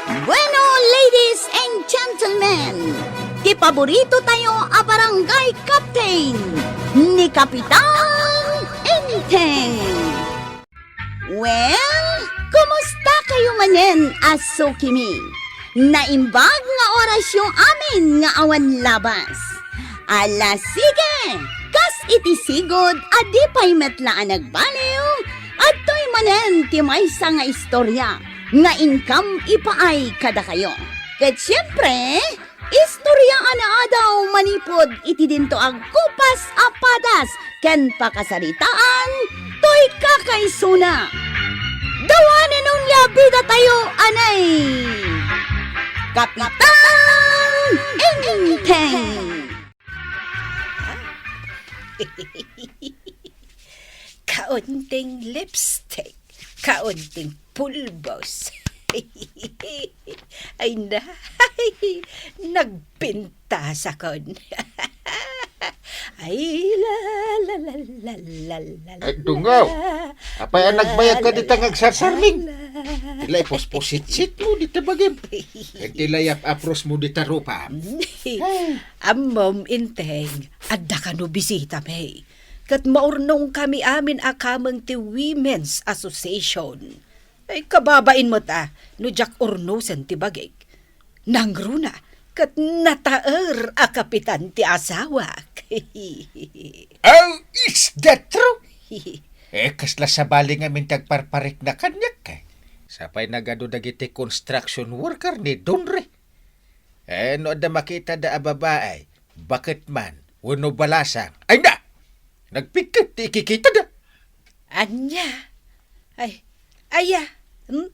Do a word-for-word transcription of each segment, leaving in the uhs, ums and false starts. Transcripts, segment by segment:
Bueno, ladies and gentlemen, ti paborito tayo a barangay captain, ni Kapitan Enteng. Well, kumusta kayo manen a sukimi? Naimbag nga orasyo amin nga awan labas. Ala, sige! Kas iti sigud a di pay met la a nagbaliw, adtoy manen ti maysa nga istorya nga inkam ipaay kadakayo. Ket siempre, istorya a naadaw manipud iti dinto a gupas a padas ken pakasaritaan toy kakaisuna. Dawanen unay a bida tayo, anay! Kapitan Enteng! Kaunting lipstick, kaunting pulbos. Ay, nay, nagpintasakon. Ay, la, la, la, la, la, la, la, Ay, Dungaw. Apay a nagbayag ka dita nga agsarsarming? Ti la ipuspusit-sit mo dita bagim. Ket ti la iyap-apros mo dita rupa. Ay. Ammom, Enteng, adda kano bisitami. Ket maurnongkami amin a kameng ti Women's Association. Ay, kababain met a, no diak urnosen ti bagik. Nangruna, ket nataer a kapitan ti asawak. Oh, is that true? Eh, kasla sabali ngamin ti agparparikna kaniak, eh. Sapay nagadu dagiti construction worker ni Donre. Eh, no adda makitada a babai, baket man, wenno balasang, ay na! Nagpigket ti ikikitada. Ania? Ay, aya, hmm?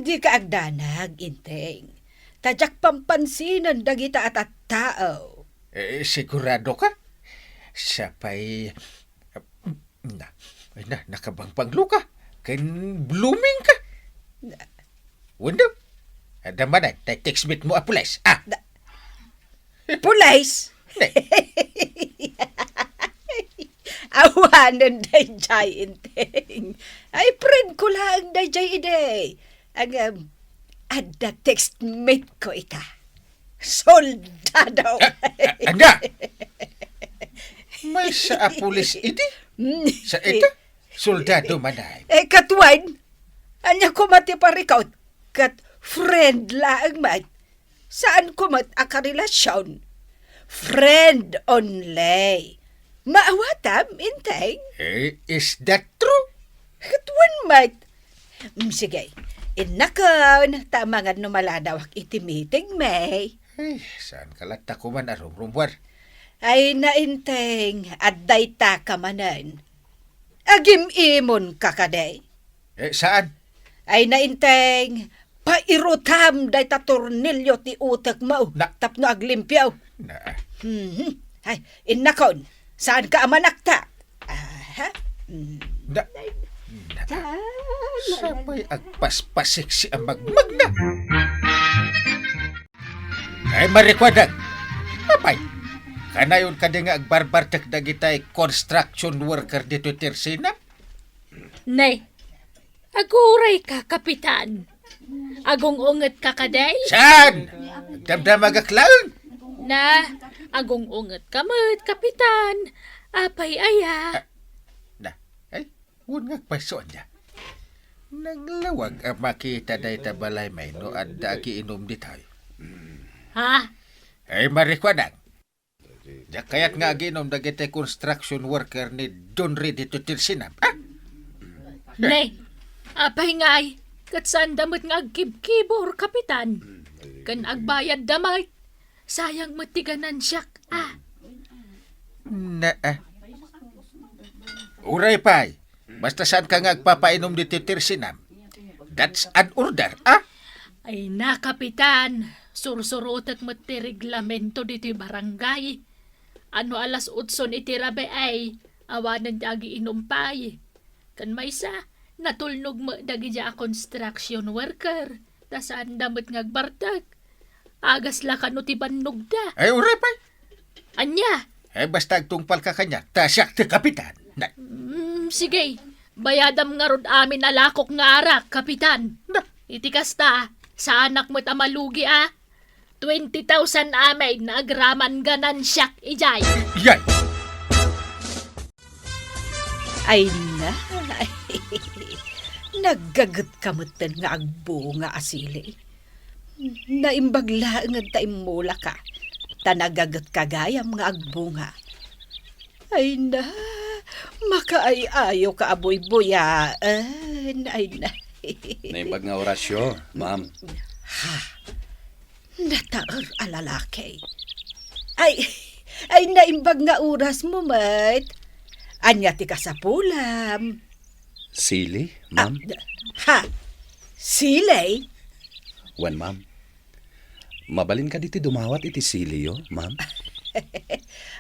Dika agdanag, Enteng. Ta diak pampansinen dagita a tattao. Eh, sigurado ka? Sapay, na, ay na, nakabangbanglo ka. Ken blooming ka. Na- Wenno? Adda manen, tay text mate mo a pulis. Ah! Na- Pulis? Ne. Awanen daydiay, Enteng. Ay, friend ko laeng daydiay idi. Ngem, adda text mate ko ita. Soldado. Ah, ah, anda? Maysa a pulis idi? Mm. Sa ita? Soldado manen. Eh, ket wen, ania koma ti parikut? Ket friend laeng met. Saan ko met a karelasyon. Friend only. Maawatam, Enteng? Eh, is that true? Ket wen met. Mm, sige. Innakon, ta amangan no maladawak iti meeting, May. Ay, saan ka latta kuman a rumrumbuar? Ay, na, Enteng, adda ita ka manen. Agim-imon ka kadi? Eh, saan? Ay, na, Enteng, pairutam dayta tornilyo ti utekmo Na- tapno aglimpio. Na- Mhm. Ay, innakon, saan ka a manaktak? Aha. Mm. Na- Na- Ta- Sapay agpaspasiksi a magmagna. Ay, marikuadang. Apay, kanayon kadi nga agbarbartek dagitay construction worker ditoy Tersinam? Ne, aguray ka, Kapitan. Agung-unget ka kadi? Saan? Agdamdamagak laeng. Na, agung-unget ka met, Kapitan. Apay aya? Ah, na, ay, Wen nga agpayso ania. Naglawag a makita dayta balay may no adda agiinum ditoy. Ha? Ay, marikuadang. Diak kayat nga agiinum dagiti construction worker ni Don Rey ditoy Tersinam. Ha? Ne, apay ngay, ket saanda met nga agkibkibor, Kapitan. Ken agbayadda met. Sayang met ti ganansiak, ah. Na, ah. Uray pay, basta saan ka nga agpapainum ditoy Tersinam. That's an order, ah? Ay na, Kapitan, sursurotek met ti reglamento ditoy barangay. Ano alas otson iti rabii, awanen ti agiinum pay. Ken maysa, natulnog met dagiti a construction worker, ta saanda met nga agbartek. Agasla kano ti bannogda. Ay, uray pay. Ania? Ay, basta agtungpal ka kaniak, ta siak ti kapitan. Na- Mm, sige, bayadam ngarud amin a lakok nga arak, kapitan. Na- Iti kasta, Saanak met a malugi a. Twenty thousand amin nga agraman ganansiak idiay. Yay! Ay na, naggagetka metten nga agbunga a sili. Naimbag laeng ta immulaka, ta nagagetka gayam nga agbunga. Ay na, makaay-ayoka a buybuyaen. Ay na. Naimbag nga orasyo, ma'am. Ha? Nataer a lalaki. Ay, ay, naimbag nga orasmo met. Ania ti kasapulam? Sili, ma'am? Ah, ha? Sili? Wen, ma'am. Mabalin kadi ti dumawat iti siliyo, ma'am?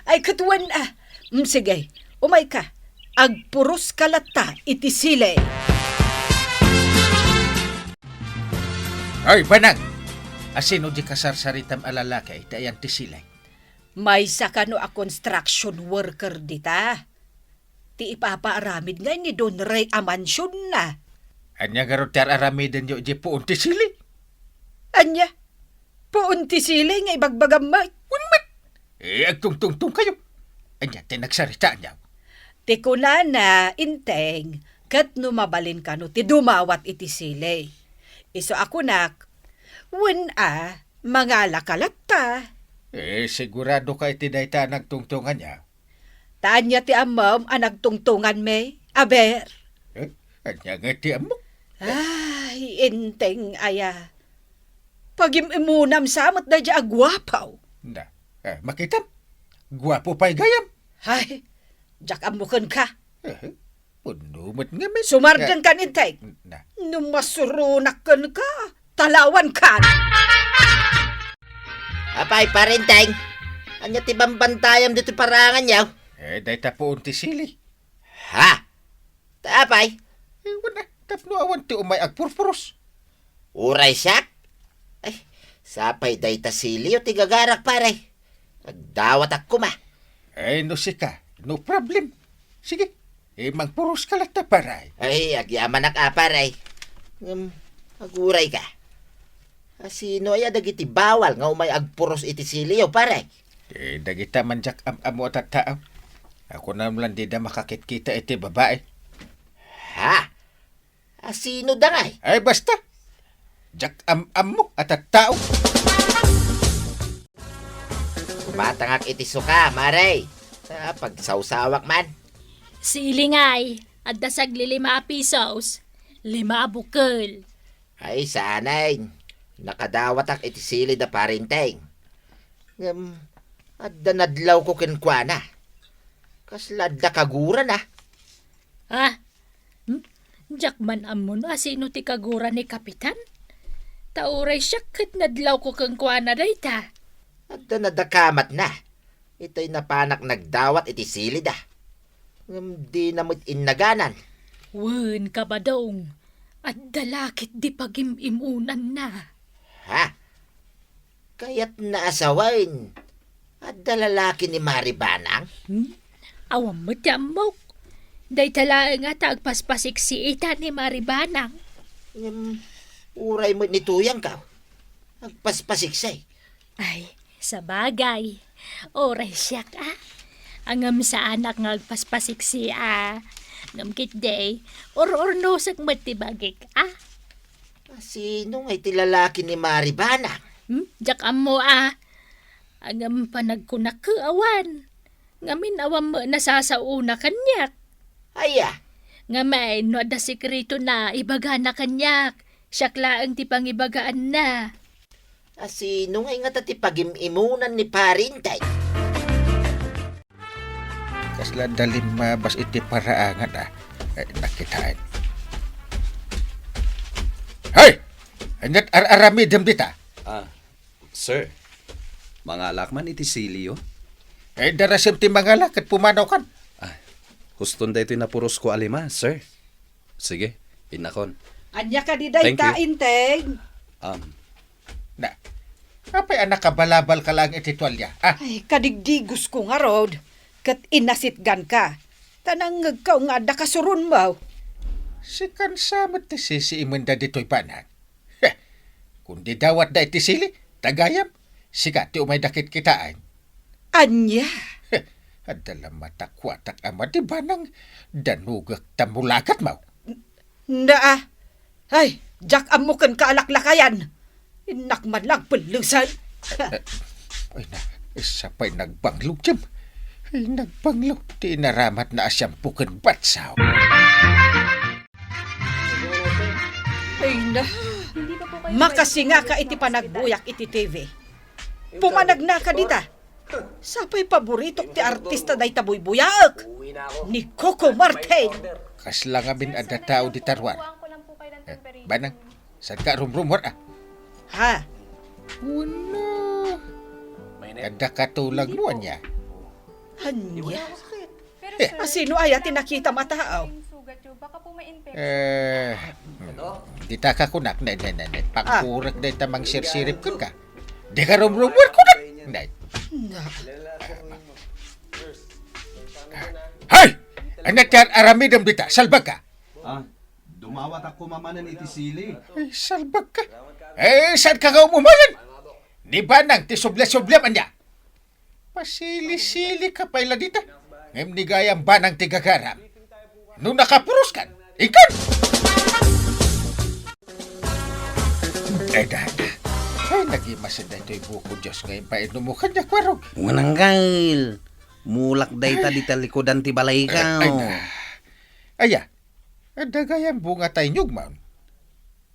Ay, ket wen, ah. Mm, sige, umayka. Agpuroska latta iti sili. Ay, banag! Asino di kasarsaritam a lalaki iti ayan ti sili? Maysa kano a construction worker dita. Ti ipapaaramid ngay ni Don Ray a mansionna. Ania ngarud ti ar-aramidenyo idiay puon ti sili? Ania? Puon ti sili nga ibagbagam met? Wen met! Eh, agtungtungtong kayo. Ania ti nagsaritaanyo? Ti kunana, Inteng, ket no mabalin kano ti dumawat iti sili. Isu a kunak, wen a, mangalaka latta. Eh, sigurado ka iti dayta a nagtungtonganyo? Ta ania ti ammom a nagtungtonganmi? Aber. Eh, ania nga ti ammok? Ay, Inteng aya. Pagim-imunam sa met daydiay a guapo. Na, eh, makitam. Guapo pay gayam. Ay, diak ammo kenka. Eh, Puno met ngamin. Sumardeng kan, Inteng. Na. No masuronak kenka, talawan kan. Apay, Pare Inteng, ania ti bambantayam ditoy paraanganyo? Eh, dayta puon ti sili. Ha? Ta apay? Eh, wen a, tapno awan ti umay agpurpuros. Uray siak? Ay, sapay dayta siliyo ti gagarak, pare. Agdawatak koma. Ay, no sika, no problem. Sige, eh, mangpuros ka latta, pare. Ay, agyamanak a, pare. Ngem, aguray ka. Asino aya dagiti bawal nga umay agpuros iti siliyo, pare? Eh, dagita man diak am-ammo a tattao. Akunam lan dida makakitkita iti babai. Ha? Asino da ngay? Ay, basta. Diak am-ammo a tattao. Kumatangak iti suka, mare. Ta pagsawsawak man. Sili ngay, adda saglilima a pisos. Lima a bukel. Ay, sanay. Nakadawatak iti sili da Pare Inteng. Ngem, adda nadlawko kenkuana. Kasla adda kagurana. Ah, Hmm? Diak man ammo no asino ti kagura ni Kapitan. Ta uray siak ket nadlawko kenkuana dayta. Adda nadakamatna. Itay napanak nagdawat iti silida. Ngem dina met innaganan. Wen, Kabadong, adda la ketdi pagim-imunanna. Ha? Kayatna a sawen, adda lalaki ni Mari Banang? Hmm? Awan met ti ammok. Dayta laeng a ta agpaspasiksi ita ni Mari Banang. Ngem, uray met ni Tuyang ka, agpaspasiksi. Ay, sabagay. Uray siak, a. Ngem saanak nga agpaspasiksi, a. Ngem ketdi, ur-urnosek met ti bagik, a. Asino ngay ti lalaki ni Mari Banang? Hmm? Diak ammo, a. Ngem panagkunak awan. Ngamin awan met nasasaona kaniak. Aya? Ngamin, no adda sekretona, ibagana kaniak. Siak laeng ti pangibagaanna. Asino ngay ngata ti pagim-imunan ni Pare Inteng? Kasla adda limmabas iti paraangan, a. Eh, nakitaen. Hey! Aniat ar-aramidem dita? Ah, sir, mangalak man iti siliyo? Eh, darasem ti mangala ket pumanawkan. Ah, huston daytoy napurosko a lima, sir. Sige, innakon. Ania kadi dayta, Inteng? Um, Na, apay a nakabalabalka laeng iti tualya, a? Ay, kadigdigosko ngarud, ket inasitganka. Ta nangngegko nga adda kasuronmo. Sikan sa met ti sisiimenda ditoy banag. Heh, Kundi dawatda iti sili, ta gayam, sika ti umayda kitkitaen. Ania? Adda la matakuatak a madi banang, danugek ta mulagatmo. Naa. Ay, diak ammo ken kaalaklakayan. Innak man lang pellusen. Ay na, sapay nagbanglo, Jim. Ay, nagbanglo. Ti inaramatna a siampo ken batsaw. Ay na. Makasingaka iti panagbuyak iti T V. Pumanagnaka dita. Sapay paboritok ti artista dayta buybuyaek, ni Coco Martin. Kasla ngamin adda tao dita ruar. Eh, banang, saan ka rumrumor, ah? Ha? Wala. Adda katulagmo, ania? Ania? Pero, eh, sir, asino aya ti nakitam a tao? Yung sugat nyo, baka po ma-infection. Eh, hmm. Dita ka kunak, ne, ne, ne, ne. Ah. Pangkurek dayta mangsirsirip ken ka. Di ka rumrumor kunak. Ne. Na. Hay! Ania ti aramidem dita? Salbag ka. Ah, dumawatak koma manen iti sili. Ay, salbag ka. Eh, saan ka nga umumayan? Ni banang ti suble-sublem, ania? Pasili-sili ka pay la dita. Ngem ni gayam banang ti gagaram. No nakapuros kan, ikan! Ay, dada. Ay, nagimasid daytoy buko Dios nga impainumo kanya, Kwarog. Wen, Anggail. Mulak dayta dita likudan ti balaykaw. Ay, na. Aya, adda gayam bunga ta inyugmon.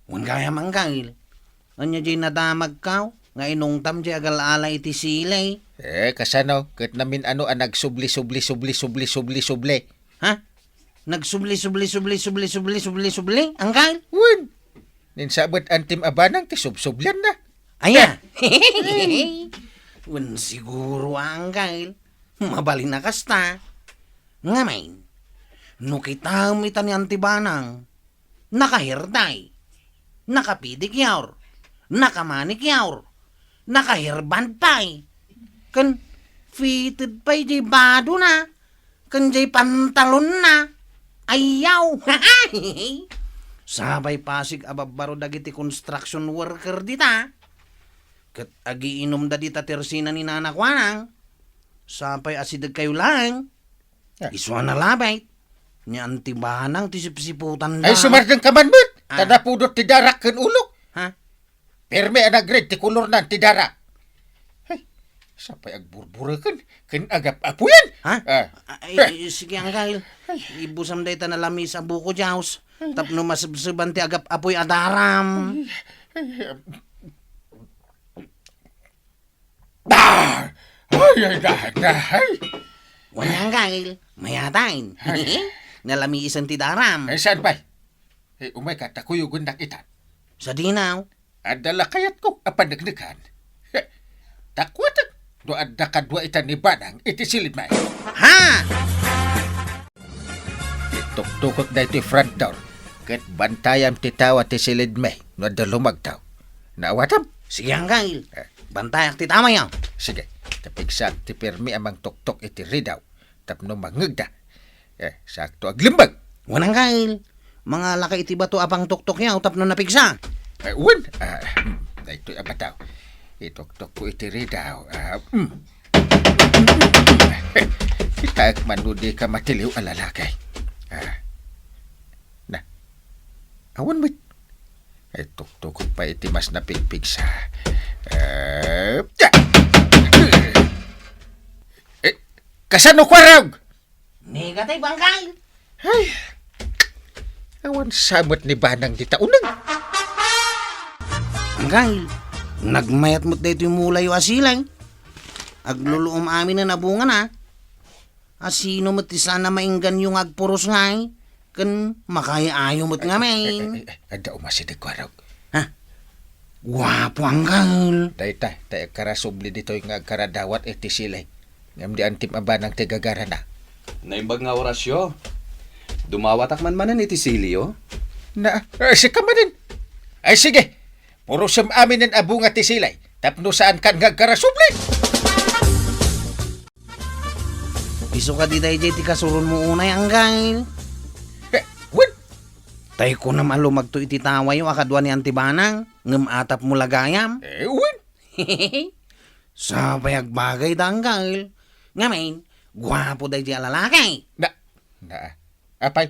Wen gayam, Anggail. Ania jay nadamagkaw nga inungtam jay agal-ala iti sili? Eh, kasano? Ket namin-ano a nagsubli, subli, subli, subli, subli, subli. Ha? Nagsubli, subli, subli, subli, subli, subli, subli, Anggail? Wen. Nia met antim a banang ti subsublianna. Aya? Wen siguro, Anggail. Mabalin a kasta. Ngamin, no kitam ita ni Auntie Banang, naka-hair dye, naka-pedicure, naka-manicure, naka-hair band pay, ken fitted pay jay badona, ken jay pantalonna. Ayaw! Sapay pasig a babbaro dagiti construction worker dita. Ket agiinumda dita tersina ni Nana Kuanang. Sapay asidegkayo laeng. Ah. Isu a nalabit, ni Auntie Banang ti sipsiputan. Ay, sumardeng ka man met! Ah. Ta napudot ti darak ken ulok. Ha? Permi a nag-red ti kolornan ti darak. Ay, sapay agburbureken ken agap-apuyan. Ha? Ah. Ay, eh, sige, Anggail. Ay. Ibusam dayta nalamis a buko Dios. Ay. Tapno masebseban ti agap-apuy a daram. Ay, ay, Ah! Ay, ay, da, da, ay! Wen, Anggail, mayatan. Ay. Nalamisen ti daram. Ay, saan pay? Eh, umayka ta kuyogennak ita. Sadino? Adda la kayatko a paneknekan. Takuatek, no adda kadua ita ni Banang iti silidmi. Ha? Tuktukek daytoy front door, ket bantayam ti tao a ti silidmi no adda lumagtaw. Naawatam? Sige, Anggail. Eh. Bantayak ti tamayo. Sige, ta pigsaak ti permi a mangtuktok iti ridaw tapno mangngegda. Eh, sakto aglimbag. Wen, Anggail. Mangalaka iti bato a pangtuktokyo tapno napigsa. Eh, wen. Ah, hmm, daytoy a bato. Ituktokko iti ridaw. Ah, hmm. Kitaek man no dika matiliw a lalaki. Ah. Na. Awan met. Ay, tuktukot pay iti mas napigpigsa. Eh, ya! Eh, kasano, Kwarog? Negative, Anggail. Ay, awan sa met ni Banang dita uneg. Anggail, nagmayat met daytoy mulayo a silay. Agluluom aminen a bungana. Asino met ti saan a maingganyo nga agpuros ngay? Ken makay-ayo met ngamin. Ay, ay, ay, ay, adda umasideg, Kwarog. Ha? Guapo, Anggail. Dayta, ta agkarasubli ditoy nga agkaradawat iti silay. Ngem di antim a Banang ti gagarana. Naimbag nga orasyo. Dumawatak man manen iti siliyo. Na, eh, sika manen. Ay, sige. Purosem aminen a bunga ti silay. Tapno saankan nga agkarasubli. Isu kadi daydiay ti kasuronmo unay, Anggail? Eh, wen. Tay kunam a lumagto iti tawayo a kadua ni Auntie Banang, ngem atapmo la gayam. Eh, wen. Sapay agbagay da, anggal. Ngamin, guapo daydi a lalaki. Na, na, apay,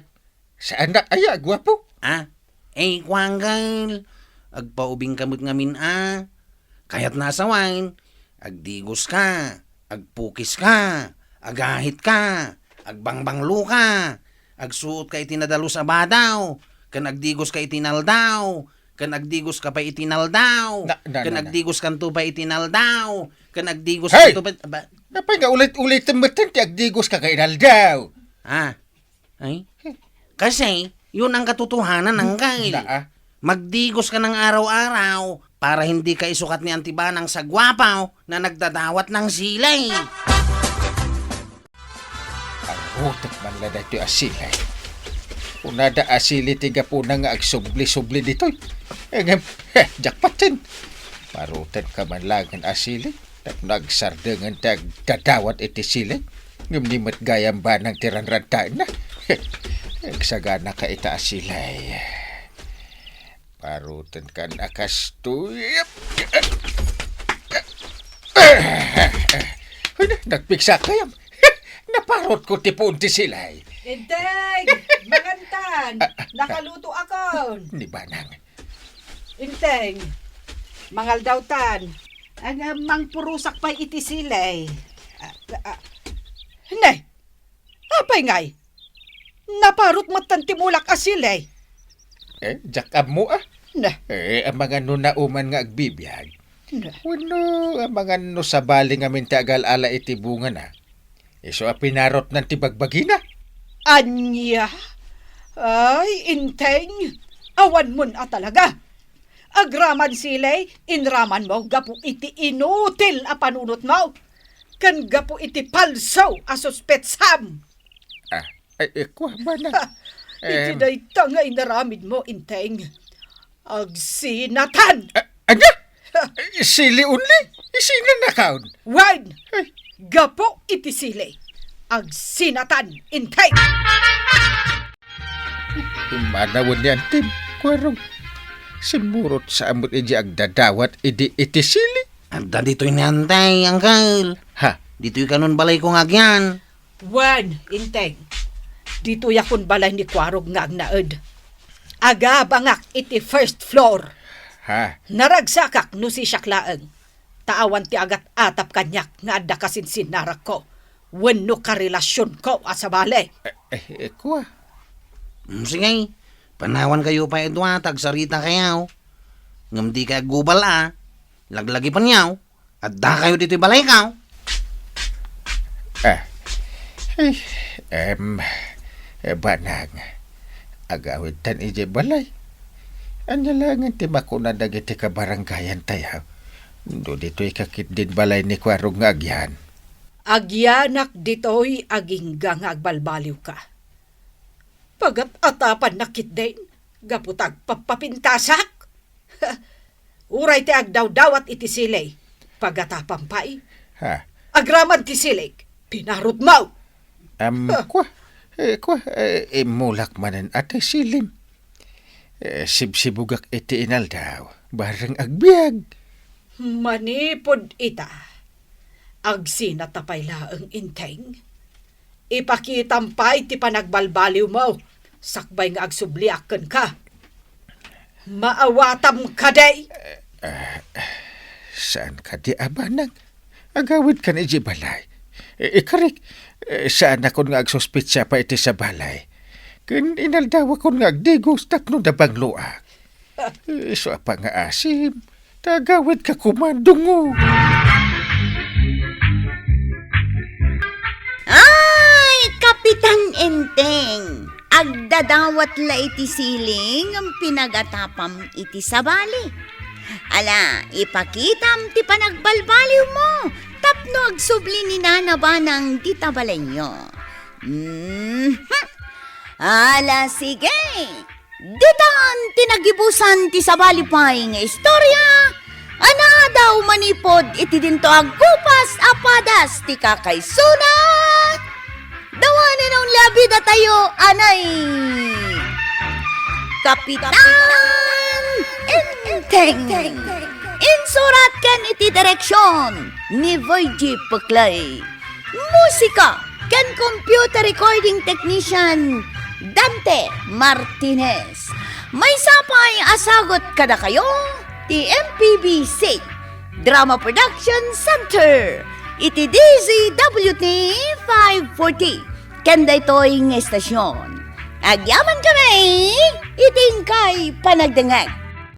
saannak aya a guapo? Ah, eh, kua, anggal. Agpaubingka met ngamin a. Kayatna a sawen, agdigoska, agpukiska, agahitka, agbangbangloka, agsuotka iti nadalus a badaw, ken agdigoska iti naldaw, ken agdigoska pay iti naldaw, Na, na, ken na, na. agdigoskanto pay iti naldaw, ken Hey! agdigoskanto pay, aba, Apay nga ulit-ulitem metten ti agdigoska ken inaldaw? Ah, ay? Kasi, yun ang katotohanan, anggal. Naa. Magdigoska ng araw-araw para hindi ka isukat ni Auntie Banang sa gwapo na nagdadawat ng sili. Arutek man la daytoy a sili. Kunada a sili ti gapuna nga agsubli-subli ditoy. Ngem, heh, jackpot, Tin. Marutenka man laengen a sili. Tapno agsardengen ti agdadawat iti sili. Ngem ni met gayam Banang ti ranrantaenna. Agsaganaka ita a sili. Parutenkan a kastoy. Ay, na, nagpigsa kayam. Naparutko ti puon ti sili. Enteng, mangantan. Nakaluto akon. Ni Banang. Enteng, mangaldaw tan. Ang, ah, mangpurusak pay iti sili. Ah, ah, ne, apay ngay? Naparut metten ti mulak a sili. Eh, diak ammo, ah. Ne. Eh, amangan no nauman nga agbibiag. Ne. Wenno, amangan no sabali ngamin ti agal-ala iti bungana. Isu a pinarutnan ti bagbagina. Ania? Ay, Enteng, awanmon a talaga. Agraman sili, inramanmo gapu iti inutil a panunotmo, ken gapu iti palso a suspetsam. Ah, ay, eh, kua, Banang. Ha, iti Em. dayta nga inaramidmo, Enteng, agsinatan. Ah, ania? Ha. Eh, sili only? Isinanakon? Wen, Ay. gapu iti sili, agsinatan, Enteng. Manawen ni Antim, Kuarog. Simmurot sa amot idi agdadawat idi iti sili. Adda ditoy ni Antay, Angkel. Ha? Ditoy kanon balayko nga agyan. Wen, Inteng. Ditoy akon balay ni Kuarog nga agnaed. Agabangak iti first floor. Ha? Naragsakak no sisiak laeng. Ta awan ti agat-atap kaniak nga adda kasinsinnarakko wenno karelasionko a sabali. Eh, eh, eh, kua? Mm, sige, panawankayo pay a dua ta agsarita kayo. Ngem dikay aggubal a, laglagipenyo, adda kayo ditoy balayko. Ah, eh, em, eh, banag, agawidtan idiay balay. Ania laengen ti makuna dagiti kabarangayan tayo? No ditoy ka ketdin balay ni Kuarog nga agyan. Agyanak ditoy agingga nga agbalbaliwka. Pagat-atapannak ketdin, gapu ta agpappapintasak. Uray ti agdawdawat iti sili, pagatapan pay. Ha? Agraman ti sili, pinarutmo. Am, Ha? kua, eh, kua, eh, immulak manen a ti silim. Eh, sibsibugak iti inaldaw, bareng agbiag. Manipud ita, agsinata pay laeng, Inteng. Ipakitam pay ti panagbalbaliwmo, sakbay nga agsubliak kenka. Maawatam kadi? Eh, saan kadi a banag? Agawidkan idiay balay. Eh, ikarik, eh, saanakon nga agsuspetsa pay iti sabali. Ken inaldawakon nga agdigos tapno nabangloak. Isu a pangaasim, ta agawidka koma, dungo. Ay, Kapitan Enteng! Agdadawat la iti sili ngem pinagatapam iti sabali. Ala, ipakitam ti panagbalbaliwmo tapno agsubli ni Nana Banang dita balayyo. Mhm. Ala, sige. Ditan ti nagibusan ti sabali pay nga istorya a naadaw manipud iti dinto a gupas a padas ti kakaisuna. Dawanen a unli a bidatayo, anay! Kapitan Enteng. Insurat ken iti direksion ni Virgie Puclay. Musika ken computer recording technician, Dante Martinez. Maysa pay a sagut kadakayo ti M P B C Drama Production Center iti D Z W T five forty. Ken daytoy nga estasion, agyaman kami iti inkay panagdengngeg.